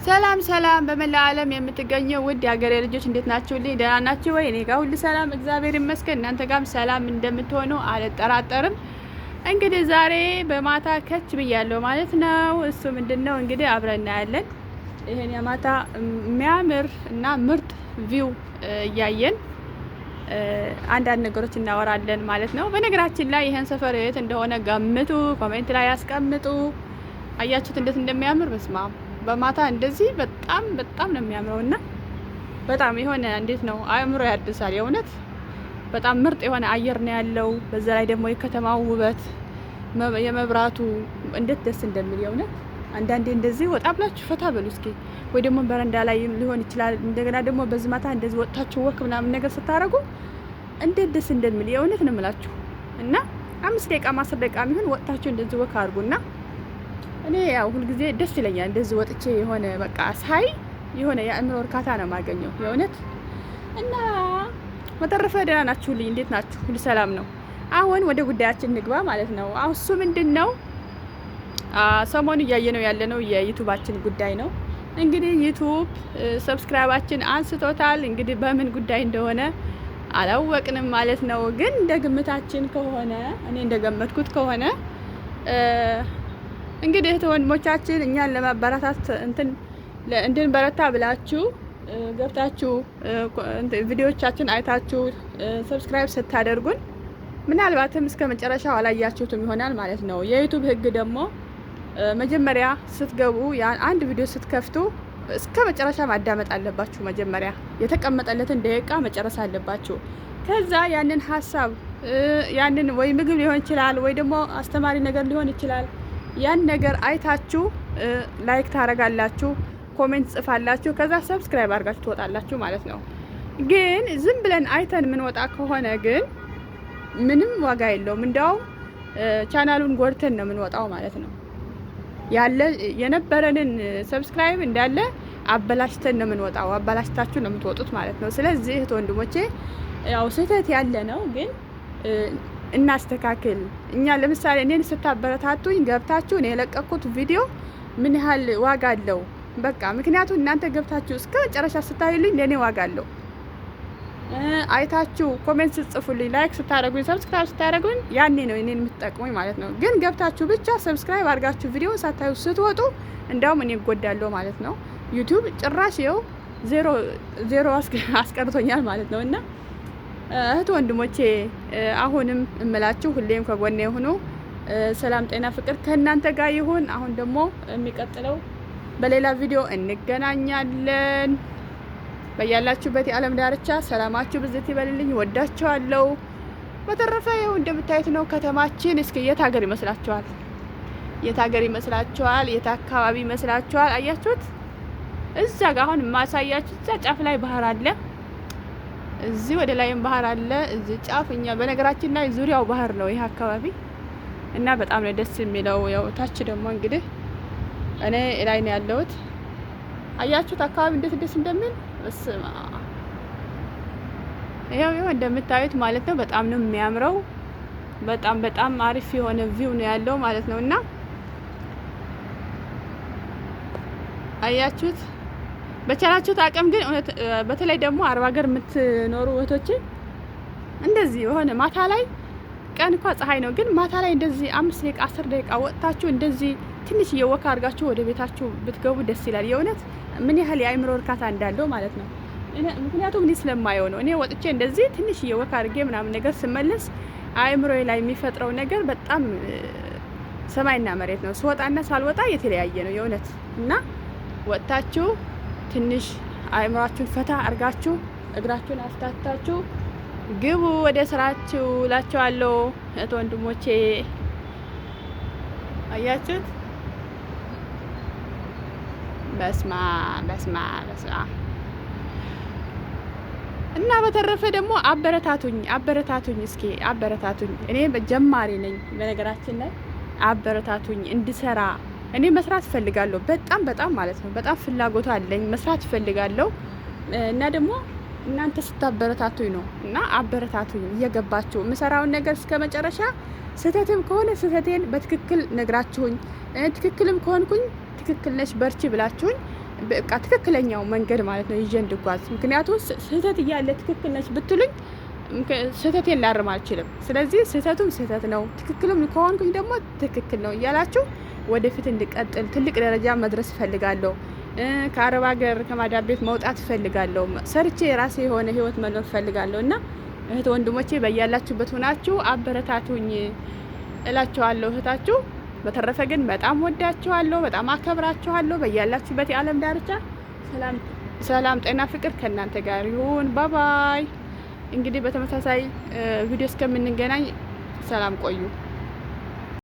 ሰላም ሰላም፣ በመላው ዓለም የምትገኙ ውድ የሀገሬ ልጆች እንዴት ናችሁልኝ? ደህና ናችሁ ወይ? እኔ ጋር ሁሉ ሰላም እግዚአብሔር ይመስገን። እናንተ ጋርም ሰላም እንደምትሆኑ አልጠራጠርም። እንግዲህ ዛሬ በማታ ከች ብያለሁ ማለት ነው። እሱ ምንድን ነው እንግዲህ አብረን እናያለን። ይሄን የማታ የሚያምር እና ምርጥ view እያየን አንዳንድ ነገሮች እናወራለን ማለት ነው። በነገራችን ላይ ይሄን ሰፈር የት እንደሆነ ገምቱ፣ comment ላይ ያስቀምጡ። አያችሁት እንዴት እንደሚያምር? በስማም፣ በማታ እንደዚህ በጣም በጣም ነው የሚያምረው እና በጣም የሆነ እንዴት ነው አእምሮ ያድሳል። የእውነት በጣም ምርጥ የሆነ አየር ነው ያለው። በዛ ላይ ደግሞ የከተማው ውበት፣ የመብራቱ እንዴት ደስ እንደሚል። የእውነት አንዳንዴ እንደዚህ ወጣ ብላችሁ ፈታ በሉ እስኪ፣ ወይ ደግሞ በረንዳ ላይ ሊሆን ይችላል። እንደገና ደግሞ በዚህ ማታ እንደዚህ ወጥታችሁ walk ምናምን ነገር ስታደርጉ እንዴት ደስ እንደሚል የእውነት ነው የምላችሁ። እና 5 ደቂቃ 10 ደቂቃ የሚሆን ወጥታችሁ እንደዚህ walk አድርጉና እኔ ያው ሁልጊዜ ደስ ይለኛል እንደዚህ ወጥቼ የሆነ በቃ ሳይ የሆነ የአእምሮ እርካታ ነው የማገኘው የእውነት። እና በተረፈ ደህና ናችሁልኝ? እንዴት ናችሁ? ሁሉ ሰላም ነው? አሁን ወደ ጉዳያችን እንግባ ማለት ነው። አሁን እሱ ምንድን ነው፣ ሰሞኑ እያየነው ያለነው የ YouTube ኣችን ጉዳይ ነው። እንግዲህ YouTube subscribe ኣችን አንስቶታል። እንግዲህ በምን ጉዳይ እንደሆነ አላወቅንም ማለት ነው። ግን እንደ ግምታችን ከሆነ፣ እኔ እንደገመትኩት ከሆነ፣ እንግዲህ እህት ወንድሞቻችን እኛን ለማበረታት እንትን እንድንበረታ ብላችሁ ገብታችሁ ቪዲዮቻችን አይታችሁ subscribe ስታደርጉን ምናልባትም እስከ መጨረሻው አላያችሁትም ይሆናል ማለት ነው። የ YouTube ህግ ደግሞ መጀመሪያ ስትገቡ አንድ ቪዲዮ ስትከፍቱ እስከ መጨረሻ ማዳመጥ አለባችሁ። መጀመሪያ የተቀመጠለትን ደቂቃ መጨረስ አለባችሁ። ከዛ ያንን ሀሳብ፣ ያንን ወይ ምግብ ሊሆን ይችላል ወይ ደግሞ አስተማሪ ነገር ሊሆን ይችላል፣ ያን ነገር አይታችሁ like ታረጋላችሁ፣ comment ጽፋላችሁ፣ ከዛ subscribe አድርጋችሁ ትወጣላችሁ ማለት ነው። ግን ዝም ብለን አይተን የምንወጣ ከሆነ ግን ምንም ዋጋ የለውም። እንዲያውም ቻናሉን ጎድተን ነው የምንወጣው ማለት ነው። ያለ የነበረንን subscribe እንዳለ አበላሽተን ነው የምንወጣው። አበላሽታችሁ ነው የምትወጡት ማለት ነው። ስለዚህ እህት ወንድሞቼ፣ ያው ስህተት ያለ ነው ግን እናስተካክል። እኛ ለምሳሌ እኔን ስታበረታቱኝ ገብታችሁ እኔ የለቀኩት ቪዲዮ ምን ያህል ዋጋ አለው። በቃ ምክንያቱም እናንተ ገብታችሁ እስከ መጨረሻ ስታዩልኝ ለእኔ ዋጋ አለው። አይታችሁ comment ስትጽፉልኝ፣ like ስታደርጉኝ፣ subscribe ስታደርጉኝ ያኔ ነው እኔን የምትጠቅሙኝ ማለት ነው። ግን ገብታችሁ ብቻ subscribe አድርጋችሁ ቪዲዮ ሳታዩ ስትወጡ እንዲያውም እኔ እጎዳለሁ ማለት ነው። YouTube ጭራሽ ይኸው ዜሮ ዜሮ አስቀርቶኛል ማለት ነው። እና እህት ወንድሞቼ፣ አሁንም እምላችሁ ሁሌም ከጎኔ ሁኑ። ሰላም፣ ጤና፣ ፍቅር ከእናንተ ጋር ይሁን። አሁን ደግሞ የሚቀጥለው በሌላ ቪዲዮ እንገናኛለን። በያላችሁበት የዓለም ዳርቻ ሰላማችሁ ብዝት ይበልልኝ። ወዳችኋለሁ። በተረፈ ይኸው እንደምታዩት ነው ከተማችን። እስኪ የት ሀገር ይመስላችኋል? የት ሀገር ይመስላችኋል? የት አካባቢ ይመስላችኋል? አያችሁት? እዛ ጋር አሁን የማሳያችሁ እዛ ጫፍ ላይ ባህር አለ። እዚህ ወደ ላይም ባህር አለ። እዚህ ጫፍ እኛ በነገራችን ላይ ዙሪያው ባህር ነው ይህ አካባቢ እና በጣም ነው ደስ የሚለው። ያው ታች ደግሞ እንግዲህ እኔ ላይ ነው ያለሁት። አያችሁት አካባቢ እንዴት ደስ እንደሚል? በስመ አብ፣ ይኸው ይኸው እንደምታዩት ማለት ነው። በጣም ነው የሚያምረው። በጣም በጣም አሪፍ የሆነ view ነው ያለው ማለት ነው። እና አያችሁት፣ በቻላችሁት አቅም ግን እውነት በተለይ ደግሞ አረብ ሀገር የምትኖሩ እህቶቼ እንደዚህ የሆነ ማታ ላይ፣ ቀን እንኳ ፀሐይ ነው፣ ግን ማታ ላይ እንደዚህ 5 ደቂቃ 10 ደቂቃ ወጥታችሁ እንደዚህ ትንሽ walk አድርጋችሁ ወደ ቤታችሁ ብትገቡ ደስ ይላል። የእውነት ምን ያህል የአእምሮ እርካታ እንዳለው ማለት ነው። ምክንያቱም እኔ ስለማየው ነው። እኔ ወጥቼ እንደዚህ ትንሽ walk አድርጌ ምናምን ነገር ስመለስ አእምሮዬ ላይ የሚፈጥረው ነገር በጣም ሰማይና መሬት ነው። ስወጣና ሳልወጣ የተለያየ ነው የእውነት። እና ወጥታችሁ ትንሽ አእምሯችሁን ፈታ አድርጋችሁ እግራችሁን አፍታታችሁ ግቡ ወደ ስራችሁ እላችኋለሁ። እህት ወንድሞቼ፣ አያችሁት? በስማ በስማ በስማ። እና በተረፈ ደግሞ አበረታቱኝ፣ አበረታቱኝ፣ እስኪ አበረታቱኝ። እኔ ጀማሪ ነኝ በነገራችን ላይ፣ አበረታቱኝ እንድሰራ። እኔ መስራት እፈልጋለሁ በጣም በጣም ማለት ነው። በጣም ፍላጎቱ አለኝ፣ መስራት እፈልጋለሁ። እና ደግሞ እናንተ ስታበረታቱኝ ነው። እና አበረታቱኝ እየገባችሁ የምሰራውን ነገር እስከ መጨረሻ፣ ስህተትም ከሆነ ስህተቴን በትክክል ነግራችሁኝ፣ ትክክልም ከሆንኩኝ ትክክል ነሽ በርቺ ብላችሁኝ በቃ ትክክለኛው መንገድ ማለት ነው ይዤ እንድጓዝ። ምክንያቱም ስህተት እያለ ትክክል ነች ብትሉኝ ስህተቴን ላርም አልችልም። ስለዚህ ስህተቱም ስህተት ነው፣ ትክክልም ከሆንኩኝ ደግሞ ትክክል ነው እያላችሁ ወደፊት እንድቀጥል ትልቅ ደረጃ መድረስ እፈልጋለሁ። ከአረብ ሀገር ከማዳም ቤት መውጣት እፈልጋለሁ። ሰርቼ የራሴ የሆነ ህይወት መኖር እፈልጋለሁ እና እህት ወንድሞቼ በያላችሁበት ሆናችሁ አበረታቱኝ እላችኋለሁ እህታችሁ። በተረፈ ግን በጣም ወዳችኋለሁ፣ በጣም አከብራችኋለሁ። በያላችሁበት የዓለም ዳርቻ ሰላም ሰላም፣ ጤና፣ ፍቅር ከእናንተ ጋር ይሁን። Bye bye። እንግዲህ በተመሳሳይ ቪዲዮ እስከምንገናኝ ሰላም ቆዩ።